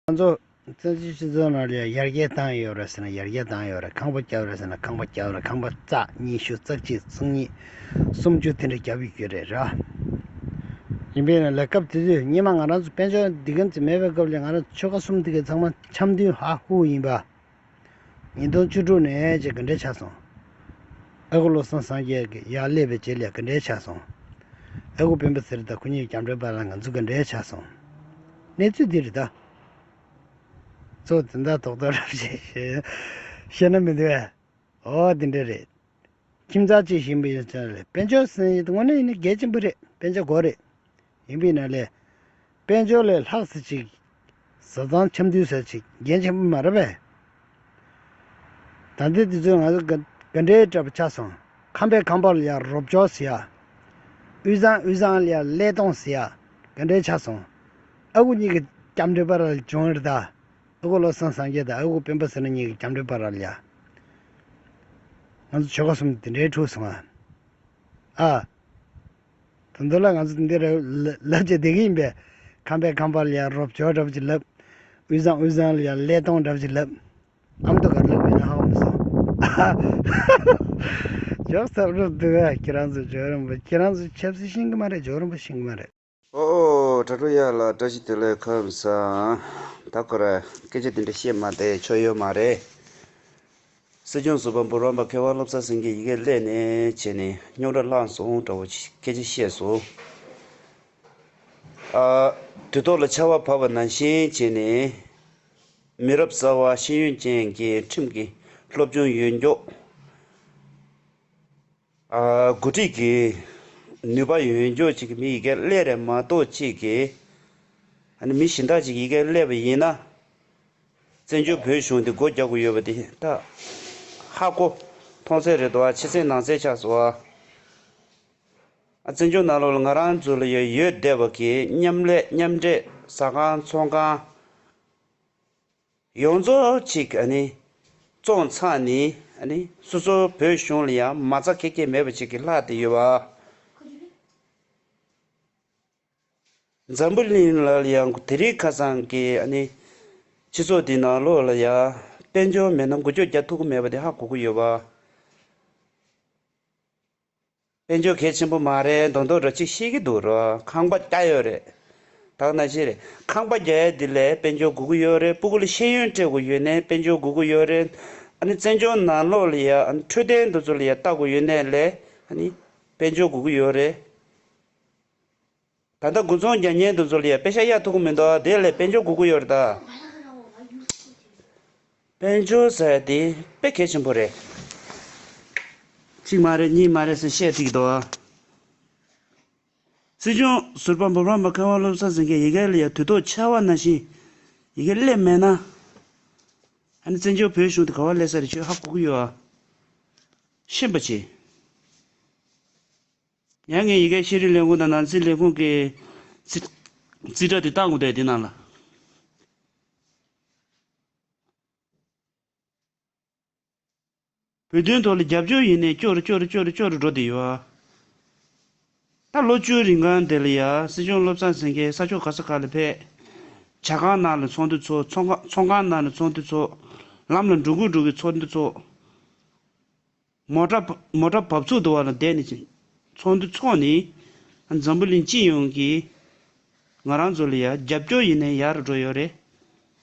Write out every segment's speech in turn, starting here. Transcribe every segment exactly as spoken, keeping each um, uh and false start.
ང་ཚོ་བཙན་བྱོལ་སྤྱི་ཚོགས་ནང་ལ་ཡར་རྒྱས་བཏང་ཡོད་རེད་ཟེར་ན་ཡར་རྒྱས་བཏང་ཡོད་རེད། ཁང་པ་བརྒྱབ་རེད་ཟེར་ན་ཁང་པ་བརྒྱབ་རེད། ཁང་པ་རྩ་ཉི་ཤུ་རྩ་གཅིག་རྩ་གཉིས་སུམ་ཅུ་དེ་འདྲ་བརྒྱབ་ཡོད་རེད་ར། ཡིན་པས་ན་ལས་སྐབས་དེ་དུས་སྔོན་མ་ང་རང་ཚོ་དཔལ་འབྱོར་འདི་ག་ཚོད་མེད་པའི་སྐབས་ལ་ང་རང་ཆོལ་ཁ་གསུམ་དེ་གའི་ཚང་མ་འཆམ་མཐུན་ཧ་ཧུ་ཡིན་པ། ཉིས་སྟོང་བཅུ་དྲུག་ནས་ཅིག་ག་འདྲས་ཆགས་སོང་། ཨ་ཁུ་བློ་བཟང་སངས་རྒྱས་ཀྱི་ཡར་སླེབས་པའི་རྗེས་ལ་ག་འདྲས་ཆགས་སོང་། ཨ་ཁུ་སྤེན་པ་ཚེ་རིང་དང་ཁོ་གཉིས་རྒྱབ་འདྲེ་བར་ལ་ང་ཚོ་ག་འདྲས་ཆགས་སོང་། གནས་ཚུལ་འདི་རེད་ད། གཙོ་བོ་དེ་འདྲ་རྡོག་རྡོག་རབ་བྱས་བཤད་ན་མི་འདུག་ཨེ། ཨོ་དེ་འདྲ་རེད། ཁྱིམ་ཚང་གཅིག་བཞིན་པའི་ཡོད་ཚད་ལ་དཔལ་འབྱོར་ཟེར་ཡས་དངོས་གནས་ཡིན་ན་གལ་ཆེན་པོ་རེད། དཔལ་འབྱོར་དགོས་རེད། ཡིན་པའི་ན་ལས། དཔལ་འབྱོར་ལས་ལྷག་ཙམ་ཅིག་བཟའ་ཚང་འཆམ་མཐུན་ཟེར་ཅིག་འགན་ཆེན་པོ་མ་རེད་པས། ད་ལྟའི་དུས་ཚོད་ང་ཚོ་ག་ག་འདྲའི་འདྲ་པོ་ཆགས་སོང་། ཁང་པའི་ཁང་པ་ལ་ཡང་རོབ་སྐྱོར་ཟེར་ཡ། དབུས་གཙང་དབུས་གཙང་ལ་ཡང་ཀླད་སྟོང་ཟེར་ཡ། ག་འདྲའི་ཆགས་སོང་། ཨ་ཁུ་གཉིས་ཀྱི་རྒྱབ་འདྲེ་བར་ལ་བྱུང་ཡོད་ད། ཨ་ཁུ་བློ་བཟང་སངས་རྒྱས་དང་ཨ་ཁུ་སྤེན་པ་ཚེ་རིང་གཉིས་ཀྱི་རྒྱབ་འདྲེ་བར་ལ་ཡ། ང་ཚོ་ཆོལ་ཁ་གསུམ་དེ་འདྲའི་འཁྲུག་སོང་ཨ། ཨ། ད་དུང་ལ་ང་ཚོ་འདི་ར་ལབ་བྱས་བསྡད་ཀྱི་ཡིན་པས། ཁང་པའི་ཁང་པ་ལ་ཡང་རོབ་སྐྱོར་འདྲ་པོ་ཅིག་ལབ། དབུས་གཙང་དབུས་གཙང་ལ་ཡང་ཀླད་སྟོང་འདྲ་པོ་ཅིག་ལབ། ཨ་མདོ་ག་རེ་ལབ་ཡོད་ན་ཧ་གོ་མི་སོང་། ཇོག་ཚ་རུབ་འདུག་ཨ། ཁྱེད་རང་ཚོ་ཇོ་རིན་པོ་ཁྱེད་རང་ཚོ་ཆབ་སྲིད་ཤེས་ཀྱི་མ་རེད། ཇོ་རིན་པོ་ཤེས་ཀྱི་མ་རེད། ཨོ་ཨོ། དྲ་གྲོགས་ཡ་ལ་བཀྲ་ཤིས་བདེ་ལེགས་ཁམས་བཟང་། ད་ཁོ་ར་སྐད་ཆ་དེ་འདྲ་བཤད་མ་བསྡད་ཆོག་ཡོད་མ་རེད། སྲིད་སྐྱོང་ཟུར་པ་འབུམ་རམས་པ་མཁས་དབང་བློ་བཟང་སེང་གེ་ཡི་གེ་ཀླད་ནས་བྱས་ནས་རྙོག་དྲ་བསླངས་སོང་འདྲ་བོ་ཞིག་སྐད་ཆ་བཤད་སོང་། ཨ། དུས་ཐོག་ལ་ཆར་པ་བབས་པ་ནང་བཞིན་བྱས་ནས་མི་རབས་གསར་པ་ཤེས་ཡོན་ཅན་གྱི་ཁྲིམས་ཀྱི་སློབ་སྦྱོང་ཡོད་མགྱོགས། ཨ། འགོ་ཁྲིད་ཀྱི་ནུས་པ་ཡོད་མགྱོགས་ཅིག་གི་མི་ཡི་གེ་ཀླད་རེད་མ་གཏོགས་ཅིག་གི། ཨ་ནི་མི་གཞན་དག་ཅིག་ཡི་གེ་ཀླད་པ་ཡིན་ན། བཙན་བྱོལ་བོད་གཞུང་འདི་སྒོ་རྒྱག་དགོས་ཡོད་པ་དེ་ད་ཧ་གོ། མཐོང་གསལ་རེད་འདུག་ཨ། ཕྱི་གསལ་ནང་གསལ་ཆགས་སོང་ཨ། ཨ། བཙན་བྱོལ་ནང་ལོགས་ལ་ང་རང་ཚོ་ལ་ཡོད་ཡོད་བསྡད་པ་གི་མཉམ་ལས་མཉམ་འབྲེལ་ཟ་ཁང་ཚོང་ཁང་ཡོངས་རྫོགས་ཅིག་ཨ་ནི་བཙོངས་ཚར་ནི། ཨ་ནི་སོ་སོ་བོད་གཞུང་ལ་ཡང་མ་རྩ་ཁེ་ཁེ་མེད་པ་ཅིག་གི་ལྷག་བསྡད་ཡོད་པ། འཛམ་བུ་གླིང་ལ་ཡང་དེ་རིང་ཁ་སང་གི་ཨ་ནི་སྤྱི་ཚོགས་འདི་ནང་ལོགས་ལ་ཡང་དཔལ་འབྱོར་མེད་ན་འགུལ་སྐྱོད་རྒྱག་ཐུབ་ཀྱི་མེད་པ་དེ་ཧ་གོ་གི་ཡོད་པ། དཔལ་འབྱོར་གལ་ཆེན་པོ་མ་རེད་མདོག་མདོག་འདྲ་ཅིག་བཤད་ཀྱི་འདུག་རོ། ཁང་པ་བརྒྱབ་ཡོད་རེད། ད་ག་ནང་བཞིན་རེད། ཁང་པ་བརྒྱབ་ཡས་འདི་ལས་དཔལ་འབྱོར་དགོས་ཀྱི་ཡོད་རེད། སྤུ་གུ་ལ་ཤེས་ཡོན་སྤྲད་དགོས་ཡོད་ནའི་དཔལ་འབྱོར་དགོས་ཀྱི་ཡོད་རེད། ཨ་ནི་བཙན་བྱོལ་ནང་ལོགས་ལ་ཡ་ཨ་ནི་འཕྲོད་བསྟེན་འདི་ཚོ་ལ་ཡ་ལྟ་དགོས་ཡོད་ནའི་ལས་ཨ་ནི་དཔལ་འབྱོར་དགོས་ཀྱི་ཡོད་རེད། ད་ལྟ་དགུན་ཚོང་རྒྱག་མཁན་དེ་ཚོ་ལ་ཡ་པེ་ཤག་གཡར་ཐུབ་ཀྱི་མི་འདུག་དེ་ལས་དཔལ་འབྱོར་དགོས་ཀྱི་ཡོད་རེད་ད། དཔལ་འབྱོར་ཟེར་དེ་དཔེ་གལ་ཆེན་པོ་རེད། གཅིག་མ་རེད་གཉིས་མ་རེད་ཟེར་བཤད་ཐུབ་ཀྱི་འདུག་སྲིད་སྐྱོང་ཟུར་པ་འབུམ་རམས་པ་མཁས་དབང་བློ་བཟང་སེང་གེ་ཡི་གེ་ལ་ཡ་དུས་ཐོག་ཆར་པ་ནང་བཞིན་ཡི་གེ་ཀླད་མེད་ན། ཨ་ནི་བཙན་བྱོལ་བོད་གཞུང་དེ་ག་པར་སླེབས་ས་རེད་ཁྱོད་ཧ་གོ་གི་ཡོད་ཨ། ཤེས་པ་བྱེད། ཡང་ངས་ཡི་གེ་ཤེས་རིག་ལས་ཁུངས་དང་ནང་སྲིད་ལས་ཁུངས་ཀྱི་རྩིས་རྩིས་ཁྲ་དེ་བཏང་དགོས་དེ་དེ་ནང་ལ། བོད་དོན་ཐོག་ལ་རྒྱབ་སྐྱོར་ཡིན་ནའི་སྐྱོ་རུ་སྐྱོ་རུ་སྐྱོ་རུ་སྐྱོ་རུ་འགྲོ་བསྡད་ཡོད་ཨ། ད་ལོ་བཅུ་རིང་གང་དེ་ལ་ཡ་སྲིད་སྐྱོང་བློ་བཟང་སེང་གེ་ས་ཕྱོགས་ག་ས་ག་ལ་ཕེབས། ཇ་ཁང་ནང་ལ་ཚོགས་འདུ་ཚོགས། ཚོང་ཁང་ཚོང་ཁང་ནང་ལ་ཚོགས་འདུ་ཚོགས། ལམ་ལ་འགྲོ་དགོས་འགྲོ་གི་ཚོགས་འདུ་ཚོགས། མོ་ཊ་བ་མོ་ཊ་བབས་ཚུགས་འདུག་བ་ལ་བསྡད་ནས་ཚོགས་འདུ་ཚོགས་ནས་འཛམ་བུ་གླིང་སྤྱི་ཡོངས་ཀྱིས་ང་རང་ཚོ་ལ་ཡ་རྒྱབ་སྐྱོར་ཡིན་ནའི་ཡག་རུ་འགྲོ་ཡོད་རེད།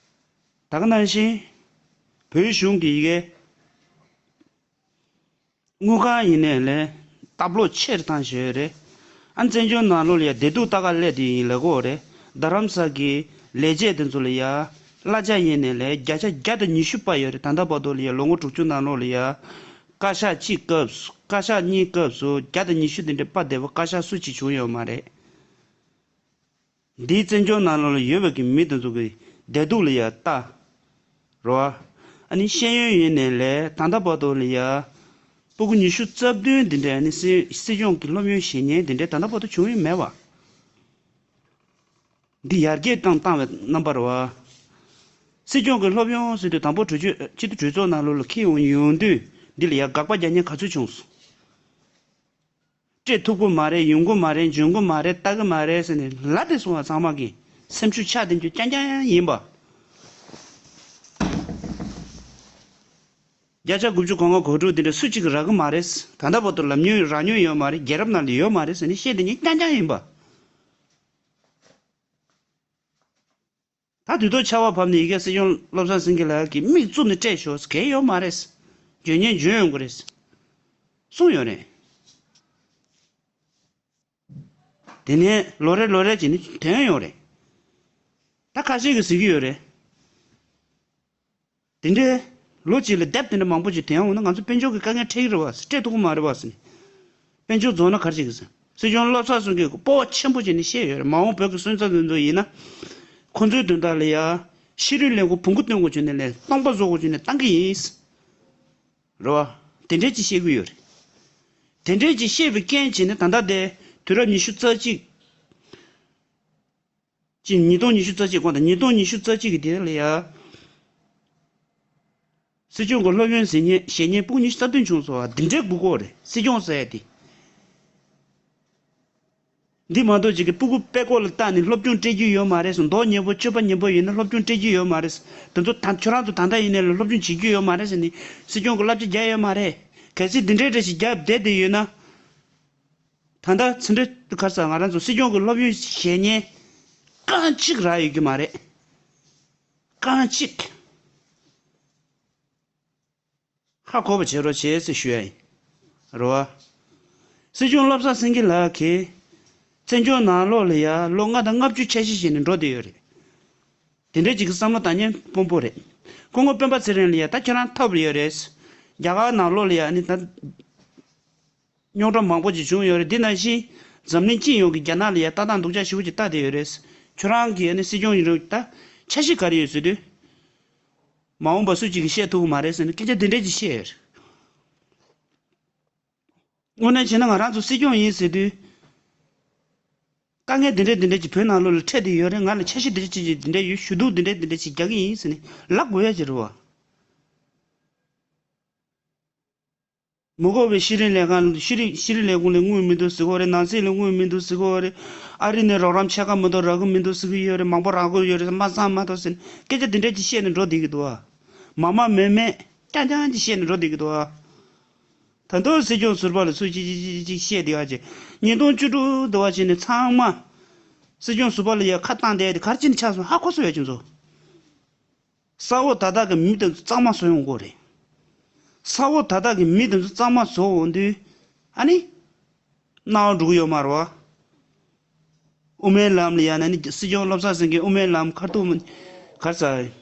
ད་ག་ནང་བཞིན་བོད་གཞུང་གི་ཡི་གེ་དངུལ་ཁང་ཡིན་ནའི་ལས་སྟབས་ལོག་ཆེ་རུ་བཏང་བཞིན་ཡོད་རེད། ཨ་བཙན་བྱོལ་ནང་ལོགས་ལ་ཡ་བདེ་སྡུག་ལྟ་ག་སླེབས་དེ་ཡིན་ལབ་ཀྱི་ཡོད་རེད། རྡ་རམ་ས་གི་ལས་བྱེད་དེ་ཚོ་ལ་ཡ་གླ་ཆ་ཡིན་ནའི་ལས་བརྒྱ་ཆ་བརྒྱ་དང་ཉི་ཤུ་སྤར་ཡོད་རེད། ད་ལྟ་བར་དུ་ལ་ཡ་ལོ་ངོ་དྲུག་ཅུ་ནང་ལོགས་ལ་ཡ་བཀའ་ཤག་གཅིག་སྐབས་སུ་བཀའ་ཤག་གཉིས་སྐབས་སུ་བརྒྱ་དང་ཉི་ཤུ་དེ་འདྲ་སྤར་བསྡད་པ་བཀའ་ཤག་སུ་གཅིག་བྱུང་ཡོད་མ་རེད། འདིའི་བཙན་བྱོལ་ནང་ལོགས་ལ་ཡོད་པའི་གི་མི་དེ་ཚོ་གི་བདེ་སྡུག་ལ་ཡ་ལྟ། རོ། ཨ་ནི་ཤེས་ཡོན་ཡིན་ནའི་ལས་ད་ལྟ་བར་དུ་ལ་ཡ། སྤུ་གུ་ཉི་ཤུ་རྩ་བདུན་འདི་འདྲ་ཨ་ནི་སྲིད་སྲིད་སྐྱོང་གི་སློབ་ཡོན་བཞེས་མཁན་འདི་འདྲ་ད་ལྟ་བར་དུ་བྱུང་ཡོད་མེད་པ། འདི་ཡར་རྒྱས་བཏང་བཏང་བའི་རྣམ་པ་རེད་བ། སྲིད་སྐྱོང་གི་སློབ་ཡོན་ཟེར་དུས་དང་པོ་གྲོས་ཆོད་སྤྱི་འཐུས་གྲོས་ཚོགས་ནང་ལོགས་ལ་འཁྱེར་ཡོང་ཡོང་དུས་འདི་ལ་ཡ་དགག་པ་རྒྱག་མཁན་ག་ཚོད་བྱུང་སོང་། སྤྲད་ཐུབ་ཀྱི་མ་རེད། ཡོང་གི་མ་རེད། འཇོན་གི་མ་རེད། ལྟ་གི་མ་རེད་ཟེར་ནས་ལབ་བསྡད་སོང་བ། ཚང་མ་གི་སེམས་ཤུགས་ཆག་བསྡད་རྒྱུ་རྐྱང་རྐྱང་ཡིན་པ། བརྒྱ་ཆ་དགུ་བཅུ་གོ་ལྔ་གོ་དྲུག་དེ་འདྲ་སུ་གཅིག་གིས་རག་གི་མ་རེད། ད་ལྟ་བར་དུ་ལབ་མྱོང་རག་མྱོང་ཡོད་མ་རེད། རྒྱལ་རབས་ནང་ལ་ཡོད་མ་རེད་ཟེར་ནས་བཤད་དེ་ཉིད་རྐྱང་རྐྱང་ཡིན་པ། ད་དུས་ཐོག་ཆར་པ་བབས་ནས་ཡ་གི་སྲིད་སྐྱོང་བློ་བཟང་སེང་གེ་ལགས་ཀྱིས་མིག་བཙུམ་ནས་སྤྲད་ཤོག་གལ་ཡོད་མ་རེད། འཇོན་ཉན་འཇོན་ཡོང་གི་རེད། གསུངས་ཡོད་རེད། དེ་ནས་ལོ་རེ་ལོ་རེ་བྱས་ནས་ཐོན་ཡོང་རེད། ད་ཁ་ཤས་ཀྱིས་ཟེར་གྱི་ཡོད་རེད། དེ་འདྲའི་ལོ་གཅིག་ལ་དེབ་དེ་འདྲ་མང་པོ་ཅིག་ཐོན་ཡོང་ན་ང་ཚོ་དཔལ་འབྱོར་གྱི་དཀའ་ངལ་འཕྲད་ཀྱི་རེད་བ། སྤྲད་ཐུབ་ཀྱི་མ་རེད་བ་ཟེར་ནས། དཔལ་འབྱོར་རྫོགས་ན་ག་རེ་བྱེད་ཀྱི་ཟེར། སྲིད་སྐྱོང་བློ་བཟང་སེང་གེས་སྤོབས་པ་ཆེན་པོ་བྱས་ནས་བཤད་ཡོད་རེད། མ་འོངས་བོད་ཀྱི་སོན་རྩ་དེ་ཚོ་ཡིན་ན། ཁོ་ཚོའི་དོན་དག་ལ་ཡ། ཤེས་རིག་ལས་ཁུངས་བོང་གུ་སྟོན་དགོས་བྱུང་ནས་ལས་སྟོང་པ་བཟོ་དགོས་བྱུང་ནས་བཏང་གི་ཡིན། རེད་བ། དེ་འདྲས་ཅིག་བཤད་ཀྱི་ཡོད་རེད། དེ་འདྲས་ཅིག་བཤད་པའི་རྐྱེན་བྱས་ནས་ད་ལྟ་དེ་དུས་རབས་ཉི་ཤུ་རྩ་གཅིག་ཅིག་ཉིས་སྟོང་ཉི་ཤུ་རྩ་གཅིག་གོང་དང་ཉིས་སྟོང་ཉི་ཤུ་རྩ་གཅིག་གི་དེ་ལ་ཡ། སྲིད་སྐྱོང་གི་སློབ་ཡོན་ཟེར་མཁན་བཞེས་མཁན་སྤུ་གུ་ཉི་ཤུ་རྩ་བདུན་བྱུང་སོང་བ། འདི་འདྲའི་སྤུ་གུ་རེད། སྲིད་སྐྱོང་ཟེར་ཡ་དེ། འདི་མ་གཏོགས་ཅིག་གི་སྤུ་གུ་དཔེ་ཀོ་ལ་བཏགས་ནས་སློབ་སྦྱོང་སྤྲད་རྒྱུ་ཡོད་མ་རེད་ཟེར། མདོག་ཉེས་པོ་སྤྱོད་པ་ཉེས་པོ་ཡོད་ན་སློབ་སྦྱོང་སྤྲད་རྒྱུ་ཡོད་མ་རེད་ཟེར། དེ་ཚོ་ད་ཁྱོད་རང་ཚོ་ད་ལྟ་ཡིན་ནའི་ལ་སློབ་སྦྱོང་བྱེད་རྒྱུ་ཡོད་མ་རེད་ཟེར་ནས་སྲིད་སྐྱོང་གི་བསླབ་བྱ་རྒྱག་ཡོད་མ་རེད། གལ་སྲིད་འདི་འདྲའི་འདྲ་ཞིག་རྒྱབ་བསྡད་བསྡད་ཡོད་ན། ད་ལྟ་ཚི་འདྲ་གར་ས་ང་རང་ཚོ་སྲིད་སྐྱོང་གི་སློབ་ཡོན་བཞེས་མཁན་རྐང་གཅིག་རག་ཡོད་ཀྱི་མ་རེད། རྐང་གཅིག་ཧ་གོ་བ་བྱེད་རོགས་བྱེད་ཟེར་ཞུ་ཡ་ཡིན། རེད་བ། སྲིད་སྐྱོང་བློ་བཟང་སེང་གེ་ལགས་ཀྱིས་བཙན་བྱོལ་ནང་ལོགས་ལ་ཡ་ལོ་ལྔ་དང་ལྔ་བཅུ་འཆར་གཞི་བྱས་ནས་འགྲོ་བསྡད་ཡོད་རེད། དེ་འདྲའི་ཅིག་གི་བསམ་བློ་བཏང་མཁན་དཔོན་པོ་རེད། སྐུ་ངོ་སྤེན་པ་ཚེ་རིང་ལགས་ཡ་ད་ཁྱོད་རང་ཐོབ་ཡོད་རེད། རྒྱ་གར་ནང་ལོགས་ལ་ཡ་ནི་ད། རྙོག་དྲ་མང་པོ་ཅིག་བྱུང་ཡོད་རེད། འདི་ནང་བཞིན་འཛམ་གླིང་སྤྱི་ཡོངས་ཀྱི་རྒྱ་ནག་ལ་ཡ་ལྟ་སྟངས་སྡུག་ཅག་ཞེ་པོ་ཅིག་ལྟ་བསྡད་ཡོད་རེད། ཁྱོད་རང་གིས་ནི་སྲིད་སྐྱོང་ཡིན་རུང་ད་འཆར་གཞི་ག་རེ་ཡོད་ཟེར་དུས། མ་འོངས་པ་སུ་གཅིག་གིས་བཤད་ཐུབ་ཀྱི་མ་རེད་ཟེར་ནས་སྐད་ཆ་འདི་འདྲས་ཅིག་བཤད་ཡོད་རེད། དངོས་གནས་བྱས་ན་ང་རང་ཚོ་སྲིད་སྐྱོང་ཡིན་ཟེར་དུས། དཀའ་ངལ་འདི་འདྲས་འདི་འདྲས་ཅིག་བོད་ནང་ལོགས་ལ་འཕྲད་བསྡད་ཡོད་རེད། ང་ལ་འཆར་གཞི་འདི་འདྲས་ཅིག་ཅིག་འདི་འདྲས་ཡོད། ཞུ་གཏུག་འདི་འདྲས་འདི་འདྲས་ཅིག་རྒྱག་གི་ཡིན་ཟེར་ནས་ལབ་དགོས་ཡ་ཅིག་རེད་བ། མི་དགོས་པའི་ཤེས་རིག་ལས་ཁང་ཤེས་རིག་ཤེས་རིག་ལས་ཁུངས་ལ་དངུལ་མི་འདུག་ཟེར་གི་ཡོད་རེད། ནང་སྲིད་ལ་དངུལ་མི་འདུག་ཟེར་གི་ཡོད་རེད། ཨ་རི་ནས་རོགས་རམ་ཕྱེད་ཀ་མི་འདུག་རག་གི་མི་འདུག་ཟེར་གི་ཡོད་རེད། མང་པོ་རག་གི་ཡོད་རེད། མ་བསམ་མ་ཐག་ཟེར་ནས་སྐད་ཆ་འདི་འདྲ་ཅིག་བཤད་ནས་འགྲོ་བསྡད་ཀྱི་འདུག་ཨ། མ་མ་མེད་མེད་རྐྱང་རྐྱང་ཅིག་བཤད་ནས་འགྲོ་བསྡད་ཀྱི་འདུག་ཨ། ད་དུང་སྲིད་སྐྱོང་ཟུར་པ་ལ་ཚུར་ཅིག་ཅིག་ཅིག་ཅིག་བཤད་བསྡད་ཡ་ཅིག་ཉིས་སྟོང་བཅུ་དྲུག་འདི་བ་བྱས་ནས་ཚང་མ་སྲིད་སྐྱོང་ཟུར་པ་ལ་ཡ་ཁ་བཏང་བསྡད་དེ་ག་རེ་བྱས་ནས་ཆགས་སོང་ཧ་གོ་སོང་ཡ་ཁྱོད་ཚོ། ས་འོག་ད་ལྟ་གི་མི་དེ་ཚོ་གཙང་མ་བཟོ་ཡོང་གི་རེད། ས་འོག་ད་ལྟ་གི་མི་དེ་ཚོ་གཙང་མ་བཟོ་འོང་དུས། ཨ་ནི། སྣང་བ་འགྲོ་གི་ཡོད་མ་རེད་བ། དབུ་མའི་ལམ་ལ་ཡ་ན་ནི་སྲིད་སྐྱོང་བློ་བཟང་སེང་གེ་དབུ་མའི་ལམ་ཁ་ཐུག་གར་ས།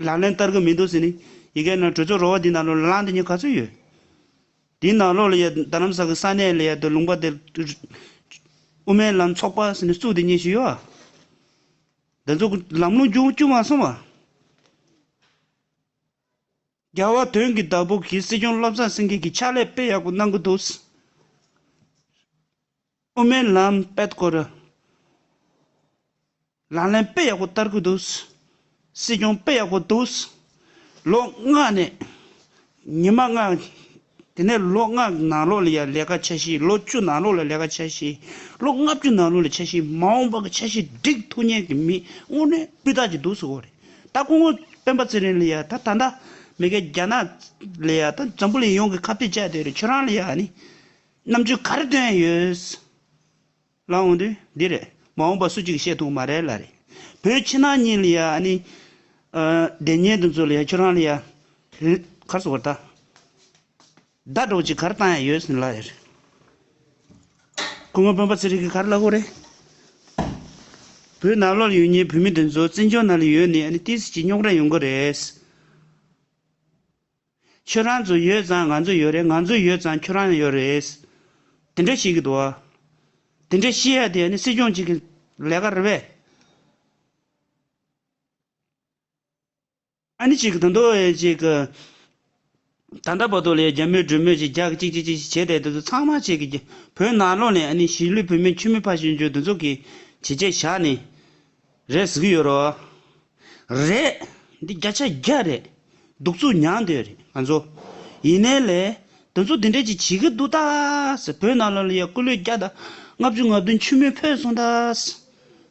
ལག་ལེན་བསྟར་གི་མི་འདུག་ཟེར་ནི། ཡི་གེ་ནང་གྲོས་ཚོགས་རོགས་པ་འདི་ནང་ལོགས་ལངས་དེ་ཉིད་ག་ཚོད་ཡོད། དེའི་ནང་ལོགས་ལ་ཡ་རྡ་རམ་ས་གི་ས་གནས་ལ་ཡ་དེ་ལུང་པ་དེ། དབུ་མའི་ལམ་ཚོགས་པ་ཟེར་ནས་བཙུགས་དེ་ཉིད་ཞིག་ཡོད་ཨ། འདི་ཚོ་ལམ་ལྷོང་བྱུང་བཅུག་མ་སོང་བ། རྒྱལ་བ་དོན་གྱི་བདག་པོ་གིས་སྲིད་སྐྱོང་བློ་བཟང་སེང་གེ་གི་ཕྱག་ལས་དཔེ་ཡག་པོ་གནང་གི་འདུག་དབུ་མའི་ལམ་དཔེ་སྐོར། ལག་ལེན་དཔེ་ཡག་པོ་བསྟར་གི་འདུག་སྲིད་སྐྱོང་དཔེ་ཡག་པོ་འདུག་ལོ་ལྔ་ནས། ཉི་མ་ལྔ། དེ་ནས་ལོ་ལྔ་ནང་ལོགས་ལ་ཡ་ལས་ཀ་འཆར་གཞི། ལོ་བཅུ་ནང་ལོགས་ལ་ལས་ཀ་འཆར་གཞི། ལོ་ལྔ་བཅུ་ནང་ལོགས་ལ་འཆར་གཞི། མ་འོངས་པ་གི་འཆར་གཞི་སྒྲིག་ཐུབ་མཁན་གྱི་མི་དངོས་གནས་སྤུས་དག་ཅིག་འདུག་ཟེར་གོ་རེད། ད་སྐུ་ངོ་སྤེན་པ་ཚེ་རིང་ལ་ཡ་ད་ད་ལྟ་མི་སྒེར་རྒྱ་ནག་ལ་ཡ་ད་འཛམ་བུ་གླིང་ཡོངས་ཀྱི་ཁ་གཏད་བཅག་བསྡད་རེད། ཁྱོད་རང་ལ་ཡ་ནི་རྣམ་འགྱུར་ག་རེ་སྟོན་ཡ་ཡོད། ལབ་འོང་དུས་འདི་རེད། མ་འོངས་པ་སུ་གཅིག་གིས་བཤད་ཐུབ་མ་རེད་ལབ་རེད། བོད་ཕྱི་ནང་གཉིས་ལ་ཡ་ཨ་ནི། ཨ། སྡེ་གཉེན་དེ་ཚོ་ལ་ཡ་ཁྱོད་རང་ལ་ཡ། ག་རེ་ཟེར་དགོས་རེད་ད། བརྡ་སྒྲོག་ཅིག་ག་རེ་བཏང་ཡ་ཡོད་ཟེར་ལབ་ཡ་རེད། སྐུ་ངོ་སྤེན་པ་ཚེ་རིང་གིས་ག་རེ་ལབ་དགོས་རེད། བོད་ནང་ལོགས་ལ་ཡོད་མཁན་བོད་མི་དེ་ཚོ་བཙན་བྱོལ་ནང་ལ་ཡོད་ནས་ཨ་ནི་ཏོག་ཙམ་ཅིག་རྙོག་དྲ་ཡོང་གི་རེད། ཁྱོད་རང་ཚོ་ཡོད་ཙང་ང་ཚོ་ཡོད་རེད། ང་ཚོ་ཡོད་ཙང་ཁྱོད་རང་ཡོད་རེད། དེ་འདྲ་བཤད་ཀྱི་འདུག་ཨ། དེ་འདྲ་བཤད་ཡ་དེ་ནི་སྲིད་སྐྱོང་གཅིག་གི་ལས་ཀ་རེད་པས། ཨ་ནི་གཅིག་གི་ད་དུང་གཅིག་གི་ད་ལྟ་བར་དུ་ལ་རྒྱ་མོས་འདྲུ་མོས་ཅིག་རྒྱག་གཅིག་གཅིག་གཅིག་བྱས་ཏེ་དེ་ཚོ་ཚང་མ་གཅིག་གི་བོད་ནང་ལོགས་ནས་ཨ་ནི་གཞིས་ལུས་བོད་མི་ཆུ་མིག་ཕར་ཕྱིན་རྒྱུ་དེ་ཚོ་གི་བྱས་རྗེས་བཞག་ནས། རེད་ཟེར་གྱི་ཡོད་རེད་བ། རེད། འདི་བརྒྱ་ཆ་བརྒྱ་རེད། གདུག་རྩུབ་མྱངས་བསྡད་ཡོད་རེད་ང་ཚོ། ཡིན་ནའི་ལས། དེ་ཚོ་འདི་འདྲས་ཅིག་བྱེད་ཀྱི་འདུག་ད་ཟེར། བོད་ནང་ལོགས་ལ་ཡ་སྐུ་ལུས་བརྒྱ་དང་ལྔ་བཅུ་ང་བདུན་ཆུ་མིག་ཕུད་སོང་ད་ཟེར།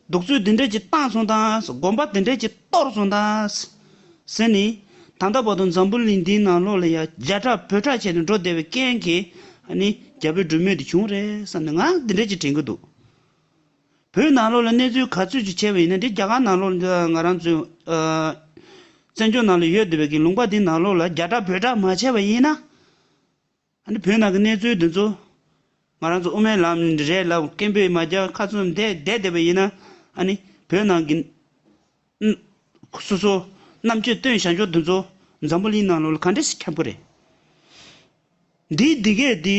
གདུག་རྩུབ་འདི་འདྲས་ཅིག་བཏང་སོང་ད་ཟེར། དགོན་པ་འདི་འདྲས་ཅིག་གཏོར་སོང་ད་ཟེར། ཟེར་ནས། ད་ལྟ་བར་དུ་འཛམ་བུ་གླིང་འདིའི་ནང་ལོགས་ལ་ཡ་རྒྱ་གྲགས་བོད་གྲགས་བྱས་ནས་འགྲོ་བསྡད་པའི་རྐྱེན་གྱིས་ཨ་ནི་རྒྱ་བོད་འགྲོས་མོལ་དེ་བྱུང་རེད་བསམ་ནས་ང་འདི་འདྲ་ཅིག་དྲན་གྱི་འདུག་བོད་ནང་ལོགས་ལ་གནས་ཚུལ་ག་ཚོད་ཅིག་བྱས་པ་ཡིན་ན། འདི་རྒྱ་གར་ནང་ལོགས་ལ་ང་རང་ཚོའི་ཨ་བཙན་བྱོལ་ནང་ལ་ཡོད་བསྡད་པའི་གི་ལུང་པ་འདི་ནང་ལོགས་ལ་རྒྱ་གྲགས་བོད་གྲགས་མ་བྱས་པ་ཡིན་ན། ཨ་ནི་བོད་ནང་གི་གནས་ཚུལ་འདི་ཚོ་ང་རང་ཚོ་དབུ་མའི་ལམ་རེད་ལབ་སྐད་འབོད་མ་རྒྱག་ཁ་བཙུམ་བསྡད་བསྡད་བསྡད་པ་ཡིན་ན། ཨ་ནི་བོད་ནང་གི་ཨ་སོ་སོ་རྣམ་དཔྱོད་བཏོན་བཞག་ཆོག་འདི་ཚོ་འཛམ་བུ་གླིང་ནང་ལོགས་ལ་ག་འདྲ་ཞིག་ཁྱབ་ཀྱི་རེད། འདིའི་འདི་གས་འདི་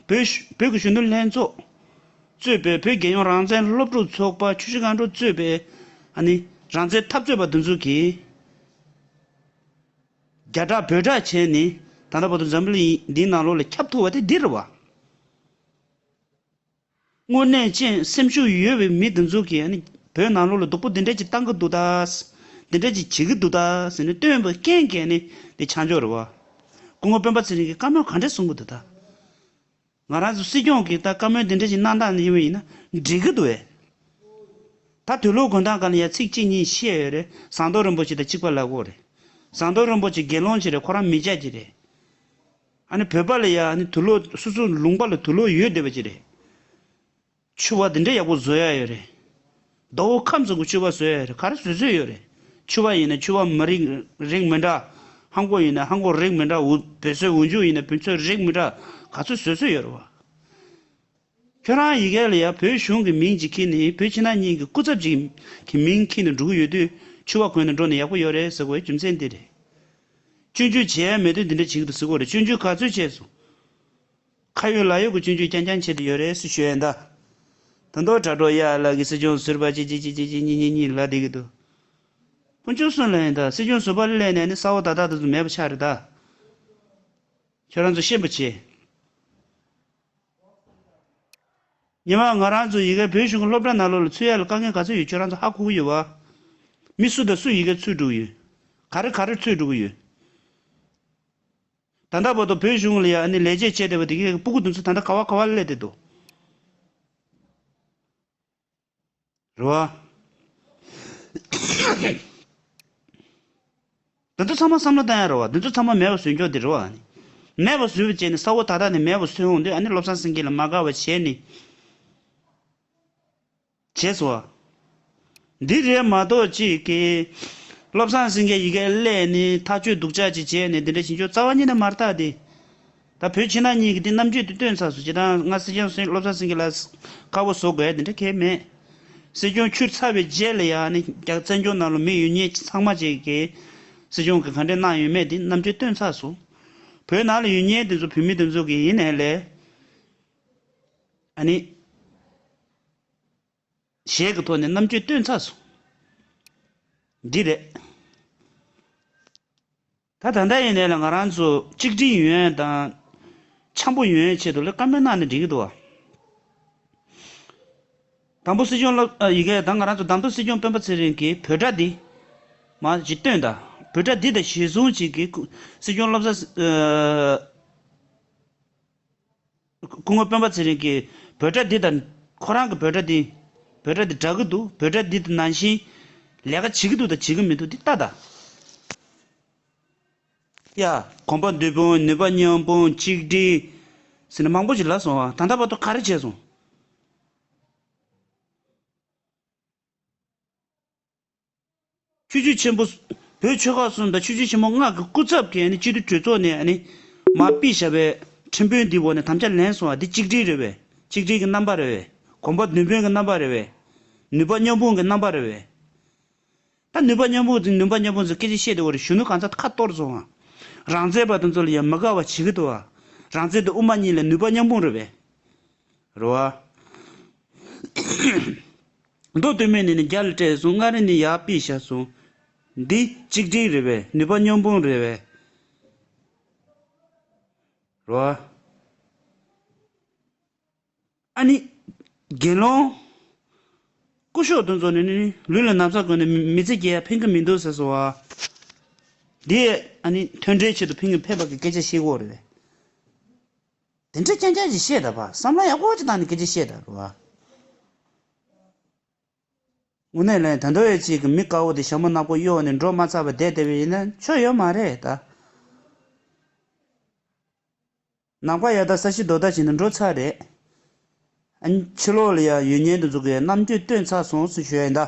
བོད་བོད་ཀྱི་གཞོན་ནུ་ལྷན་ཚོགས་གཙོས་པའི་བོད་རྒྱལ་ཡོངས་རང་བཙན་སློབ་ཕྲུག་ཚོགས་པ། ཆུ་བཞི་སྒང་དྲུག་གཙོས་པའི་ཨ་ནི་རང་བཙན་འཐབ་རྩོད་པ་འདི་ཚོ་གིས་རྒྱ་གྲགས་བོད་གྲགས་བྱས་ནས་ད་ལྟ་བར་དུ་འཛམ་བུ་གླིང་འདིའི་ནང་ལོགས་ལ་ཁྱབ་ཐུབ་པ་དེ་འདི་རེད་བ། དངོས་གནས་ཅན་སེམས་ཤུགས་ཡོད་པའི་མི་འདི་ཚོ་གིས་ཨ་ནི་བོད་ནང་ལོགས་ལ་སྡུག་པོ་འདི་འདྲ་ཅིག་བཏང་གི་འདུག་ད། འདི་འདྲ་ཅིག་བྱེད་ཀྱི་འདུག་ད་ཟེར་ནས་སྟོན་པའི་རྐྱེན་གྱིས་ཨ་ནི་འདི་ཆགས་འཇོག་རེད་བ། སྐུ་ངོ་སྤེན་པ་ཚེ་རིང་གིས་བཀའ་མོལ་ག་འདྲ་གསུང་གི་འདུག་ད། ང་རང་ཚོ་སྲིད་སྐྱོང་གིས་ད་བཀའ་མོལ་འདི་འདྲ་ཞིག་གནང་སྟངས་ཡིན་པ་ཡིན་ན་འགྲིག་གི་འདུག་བས། ད་དུས་ལོག་དགོན་ཐང་སྒང་ལ་ཡ་ཚིག་གཅིག་གཉིས་བཤད་ཡོད་རེད། ཟམ་གདོང་རིན་པོ་ཆེ་དང་གཅིག་པ་ལབ་ཀྱི་ཡོད་རེད། ཟམ་གདོང་རིན་པོ་ཆེ་དགེ་སློང་ཅིག་རེད། ཁོ་རང་མི་སྐྱ་ཅིག་རེད། ཨ་ནི་བོད་པ་ལ་ཡ་ཨ་ནི་དུས་ལོག་སོ་སོའི་ལུང་པ་ལ་དུས་ལོག་ཡོད་བསྡད་པ་ཅིག་རེད། ཕྱུ་པ་འདི་འདྲ་ཡག་པོ་བཟོ་ཡ་ཡོད་རེད། ཟླ་བོ་ཁམས་ཚང་གི་ཕྱུ་པ་བཟོ་ཡ་ཡོད་རེད། ག་རེ་བཟོ་བཟོས་ཡོད་རེད། ཕྱུ་པ་ཡིན་ན་ཕྱུ་པ་མི་རིགས་རིགས་མི་འདྲ། ཧང་གོ་ཡིན་ན་ཧང་གོ་རིགས་མི་འདྲ། འུ་བོད་ཚོའི་འུ་ཅུ་ཡིན་ན་བོད་ཚོའི་རིགས་མི་འདྲ། ག་ཚོད་བཟོ་བཟོས་ཡོད་རེད་བ། ཁྱོད་རང་ཡི་གེ་ལ་ཡ་བོད་གཞུང་གི་མིང་ཅིག་འཁྱེར་ནས་བོད་ཕྱི་ནང་གཉིས་ཀྱི་སྐུ་ཚབ་ཅིག་གི་མིང་འཁྱེར་ནས་འགྲོ་གི་ཡོད་དུས་ཕྱུ་པ་གོན་ནས་འགྲོ་ན་ཡག་པོ་ཡོད་རེད་ཟེར་དགོས་རྒྱུ་མཚན་འདི་རེད། སྐྱོན་བརྗོད་བྱས་མེད་དུས་འདི་འདྲ་བྱེད་ཀྱི་འདུག་ཟེར་དགོས་རེད། སྐྱོན་བརྗོད་ག་ཚོད་བྱས་སོང་། ཁ་ཡོད་ལག་ཡོད་ཀྱི་སྐྱོན་བརྗོད་རྐྱང་རྐྱང་བྱེད་དུ་ཡོད་རེད་ཟེར་ཞུ་ཡ་ཡིན་ད། ད་དུང་དྲ་གྲོགས་གཡག་ལགས་ཀྱིས་སྲིད་སྐྱོང་ཟུར་པ་གཅིག་གཅིག་གཅིག་གཅིག་གཅིག་གཉིས་གཉིས་གཉིས་ལབ་བསྡད་ཀྱི་འདུག་དཀོན་མཆོག་གསུམ་ལ་ཡིན་ད། སྲིད་སྐྱོང་ཟུར་པ་སླེབས་ནས་ནི་ས་འོག་ད་ལྟ་དུ་མེད་པ་ཆགས་རེད་ད། ཁྱོད་རང་ཚོ་ཤེས་པ་བྱེད། ཉི་མ་ང་རང་ཚོ་ཡི་གེ་བོད་གཞུང་གི་སློབ་གྲྭ་ནང་ལོགས་ལ་ཚུད་ཡ་ལ་དཀའ་ངལ་ག་ཚོད་ཡོད་ཁྱོད་རང་ཚོ་ཧ་གོ་གི་ཡོད་བ། མི་སུ་དང་སུ་ཡི་གེ་ཚུད་འགྲོ་གི་ཡོད། ག་རེ་ག་རེ་ཚུད་འགྲོ་གི་ཡོད། ད་ལྟ་བར་དུ་བོད་གཞུང་ལ་ཡ་ཨ་ནི་ལས་བྱེད་བྱས་བསྡད་པ་དེ་གའི་སྤུ་གུ་དེ་ཚོ་ད་ལྟ་ག་བ་ག་བ་སླེབས་བསྡད་འདུག་རེད་བ། འདི་ཚོ་ཚང་མ་བསམ་བློ་བཏང་ཡ་རེད་བ། འདི་ཚོ་ཚང་མ་མེད་པ་བཟོ་རྒྱུ་དེ་རེད་བ། མེད་པ་བཟོས་པ་བྱས་ནས་ས་འོག་ད་ལྟ་ནས་མེད་པ་བཟོས་འོང་དུས་ཨ་ནི་བློ་བཟང་སེང་གེ་ལ་མ་དགའ་བ་བྱས་ནས། བྱས་སོ། འདི་རེད་མ་གཏོགས་ཅིག་གི། བློ་བཟང་སེང་གེ་ཡི་གེ་སླེབས་ནས་ཐག་གཅོད་སྡུག་ཅག་ཅིག་བྱས་ནས་འདི་འདྲ་བྱེད་ཆོག་རྩ་བ་ཉིད་ནས་མ་རེད་ད་དེ། ད་བོད་ཕྱི་ནང་གཉིས་ཀྱི་དེ་རྣམ་དཔྱོད་དེ་བཏོན་ཚར་སོང་། ཇི་ལྟར་ང་སྲིད་སྐྱོང་སྲིད་བློ་བཟང་སེང་གེ་ལ་ཁ་པོ་བཟོ་དགོས་དེ་འདྲ་གང་ཡང་མེད། སྲིད་སྐྱོང་ཁྱུར་ཚར་བའི་རྗེས་ལ་ཡང་ནི་རྒྱ་བཙན་བྱོལ་ནང་ལ་མི་ཡོད་མཁན་ཚང་མ་ཅིག་གིས་སྲིད་སྐྱོང་གིས་ག་འདྲས་གནང་ཡོད་མེད་དེ་རྣམ་དཔྱོད་བཏོན་ཚར་སོང་། བོད་ནང་ལ་ཡོད་མཁན་དེ་ཚོ་བོད་མི་དེ་ཚོ་གིས་ཡིན་ནའི་ལས། ཨ་ནི། གཞས་ཀྱི་ཐོག་ནས་རྣམ་དཔྱོད་བཏོན་ཚར་སོང་། འདི་རེད། ད་ད་ལྟ་ཡིན་ནའི་ལ་ང་རང་ཚོ་གཅིག་སྒྲིལ་ཡོང་ཡ་དང་། འཆམ་པོ་ཡོང་ཡའི་ཆེད་དུ་ལ་བཀའ་མོལ་གནང་ནས་འགྲིག་གི་འདུག་བ། དང་པོ་སྲིད་སྐྱོང་སློབ་ཨ་ཡི་གེ་ད་ང་རང་ཚོ་དང་པོ་སྲིད་སྐྱོང་སྤེན་པ་ཚེ་རིང་གིས་བོད་སྒྲ་འདི། མ་ཅིག་བཏོན་ད། བོད་སྒྲ་འདི་དང་གཞིར་བཟུང་ཅིག་གིས་སྐུ་སྲིད་སྐྱོང་བློ་བཟང་ཨ། སྐུ་ངོ་སྤེན་པ་ཚེ་རིང་གིས་བོད་སྒྲ་འདི་དང་ཁོ་རང་གི་བོད་སྒྲ་འདི། བོད་སྒྲ་འདི་འདྲ་གི་འདུག་བོད་སྒྲ་འདི་དང་ནང་བཞིན་ལས་ཀ་བྱེད་ཀྱི་འདུག་དང་བྱེད་ཀྱི་མི་འདུག་འདི་ལྟ་དང་། ཡ། གོམ་པ་མདུན་སྤོ། ནུས་པ་མཉམ་སྤུངས། གཅིག་སྒྲིལ། ཟེར་ནས་མང་པོ་ཞིག་ལབ་སོང་བ། ད་ལྟ་བར་དུ་ག་རེ་བྱས་སོང་། ཆོས་བརྒྱུད་ཆེན་པོ། བོད་ཆོལ་ཁ་གསུམ་དང་ཆོས་བརྒྱུད་ཆེན་པོ་ལྔ་གི་སྐུ་ཚབ་ཀྱིས་ནི་སྤྱི་འཐུས་གྲོས་ཚོགས་ནས་ནི་མར་ཕུལ་བཞག་པའི་ཁྲིམས་དཔོན་འདིའི་འོག་ནས་དམ་བཅའ་ལེན་སོང་བ་འདི་གཅིག་སྒྲིལ་རེད་པས། གཅིག་སྒྲིལ་གྱི་རྣམ་པ་རེད་པས། གོམ་པ་མདུན་སྤོ་གི་རྣམ་པ་རེད་པས། ནུས་པ་མཉམ་སྤུངས་ཀྱི་རྣམ་པ་རེད་པས། ད་ནུས་པ་མཉམ་སྤུངས་ཀྱི་ནུས་པ་མཉམ་སྤུངས་ཀྱི་སྐད་ཆ་བཤད་དེ་འོ་རེད། གཞོན་ནུ་གང་ཚ་ཁ་གཏོར་སོང་བ། རང་བཙན་པ་དེ་ཚོ་ལ་ཡང་མི་དགའ་བ་བྱེད་ཀྱི་འདུག་བ། རང་བཙན་དེ་དབུ་མ་གཉིས་ལ་ནུས་པ་མཉམ་སྤུངས་རེད་པས། རེད་བ། མདོ་སྟོད་སྨད་ནས་ནི་རྒྱ་ལ་སྤྲད་སོང་། མངའ་རིས་ནས་ཡར་ཕུལ་བཞག་སོང་། འདི་གཅིག་སྒྲིལ་རེད་པས། ནུས་པ་མཉམ་སྤུངས་རེད་པས། རེད་བ། ཨ་ནི། དགེ་སློང་། སྐུ་ཞབས་དེ་ཚོ་ནི་ནི་ལུས་ལ་ན་ཚ་བསྐོན་ནས་མི་ཚེ་སྐྱེལ་ཡ་ཕན་གྱི་མི་འདུག་ཟེར་སོང་བ། འདི་ཨ་ནི་མཐུན་སྒྲིལ་ཆེད་དུ་ཕན་གྱི་ཕེབས་པ་གི་སྐད་ཆ་བཤད་ཀྱི་ཡོད་རེད་པས། དེ་འདྲ་རྐྱང་རྐྱང་ཞིག་བཤད་ད་བ། བསམ་བློ་ཡག་པོ་ཅིག་བཏང་ནས་སྐད་ཆ་བཤད་ད་རེད་བ། དངོས་གནས་ལན་ད་དུང་ཡང་ཅིག་གི་མི་དཀར་པོ་དེ་ཞྭ་མོ་ནག་པོ་གཡོགས་ནས་འགྲོ་མ་ཚར་བ་བསྡད་བསྡད་པ་ཡིན་ན་ཆོ་ཡོད་མ་རེད་ད། ནག་པ་ཡ་ད་ས་གཞི་རྡོ་ད་བྱས་ནས་འགྲོ་ཚར་རེད། ཨ་ནི་ཕྱི་ལོགས་ལ་ཡ་ཡོད་མཁན་དེ་ཚོ་གིས་རྣམ་འགྱུར་སྟོན་ཚར་སོང་ཟེར་ཞུ་ཡ་ཡིན་ད།